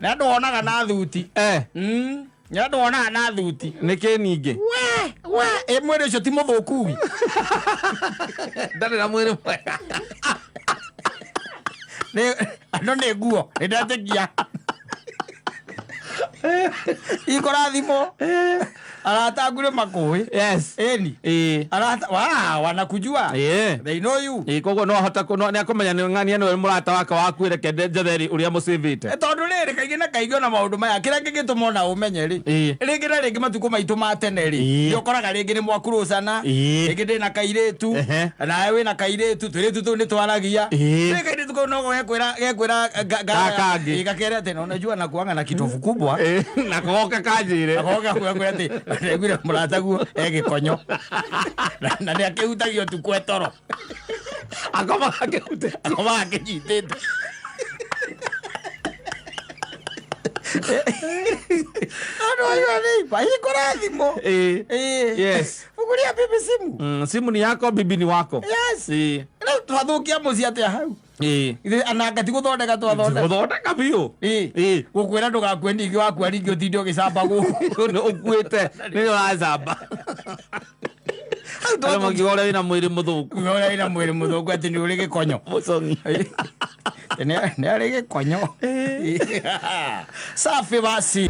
Nĩ andũ wonaga na thuti. Nĩ andũ wonaga na thuti. Nĩkĩ ningĩ? We, we, mwĩrĩ ũcio ti mũthũku wi. Ndarĩ na mwĩrĩ mwega. Nĩ, andũ nĩ nguo, nĩ ndetĩkia. Ikora thimũ. Arata aku nĩ makũĩ. Yes. Ĩni. Arata, wa, wanakujua. They know you. Koguo no ahote no, nĩ akũmenya nĩ ng'ania nĩwe mũrata wake waku reke njethe ũrĩa mũcĩvĩte. Tondũ rĩrĩ kaingĩ na kaingĩ ona maũndũ maya kĩrĩa kĩngĩtũma ona ũmenye rĩ. Rĩngĩ na rĩngĩ matukũ maitũ ma tene rĩ. Nĩ ũkoraga rĩngĩ nĩ mwakũrũcana. Rĩngĩ ndĩ na kairĩtu. Nawe wĩna kairĩtu, tũirĩtu tũu nĩ twaragia. Rĩngĩ kairĩtu kau no gekwĩra Ga kangĩ. Gakere atĩ na unajua nakuanga na kitovu kubwa. Na kogoka kanjĩre. Na kogoka kwĩra atĩ ndaiguire mũrataguo e gĩkonyo. Na nĩ akĩhutagia ũtukũ e toro. Akomaga akĩhutĩtie. Akomaga akĩnyitĩte. Andũ acio nĩ imba, hingũra thimũ. Yes. Fungulia bibi simu. Simu ni yako, bibi ni wako. Yes. Rĩu twathũkia mũciĩ atĩa hau? Ithe ananga ti gũthondeka twathondeka. Gũthondeka biũ. Gũkwĩra ndũgakue ningĩ wakua ningĩ ũtinde ũgĩcamba gũkũ. Nĩ ũkuĩte, nĩ ũracamba. Arĩa makiuga ũrĩa wĩna mwĩrĩ mũthũku. Ũrĩa wĩna mwĩrĩ mũthũku atĩ nĩ ũrĩ gĩkonyo. Mũcong'i. Nĩ arĩ gĩkonyo. Safi basi.